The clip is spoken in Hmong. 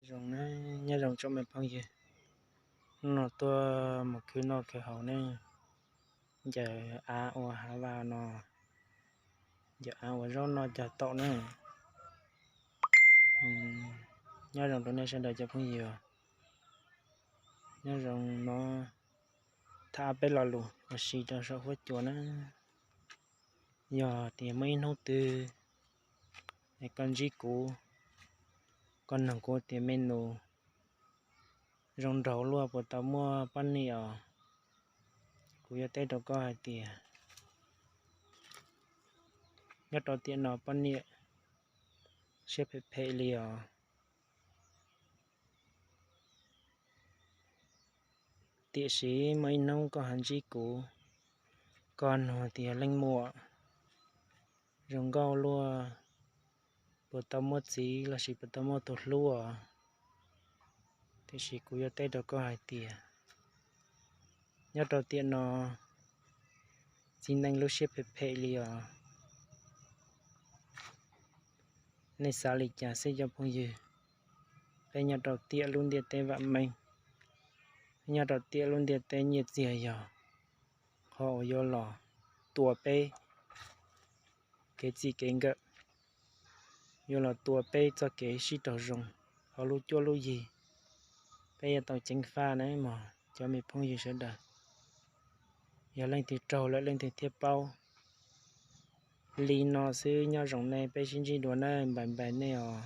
Zoo na, nyob zoo tsoom me phooj ywg, hnub no tuaj mus khwv noj khwv haus ne, ncaws av ua hav vaj no, ncaws av ua zaub noj cog taum ne. Nyob zoo rau nej sawv daws cov phooj ywg, nyob zoo no tham peb lo lus ua si rau saum huab cua na. Yog tias muaj ib hnub twg es koj ntsib kuv, koj nug kuv tias me nus, zoo nraug luaj puas tau muaj poj niam os, kuv yuav teb rau koj hais tias nyob rau tiam no poj niam siab phem phem li os. Tiam sis muaj ib hnub koj ho ntsib kuv, koj nug tias leej muam, zoo nkauj luaj puas tau muaj txiv lossis puas tau muaj tus hlub os. Tiam sis kuv yuav teb rau koj hais tias nyob rau tiam no txiv neej lub siab phem phem li os. Nej xav li cas xwb cov phooj ywg, peb nyob rau tiam lub ntiaj teb vam meej, peb nyob rau tiam lub ntiaj teb nyiaj txiag yog qhov uas yuav los tua peb kev txij kev nkawm, yuav los tua peb txoj kev sib raug zoo hauv lub cuab lub yig. Peb yuav tau ceev faj na mog cov me phooj ywg sawv daws. Yog leej twg raug lawm leej twg thiaj paub. Li no xwb, nyob zoo nej, peb sib ntsib dua na, npais npais nej os.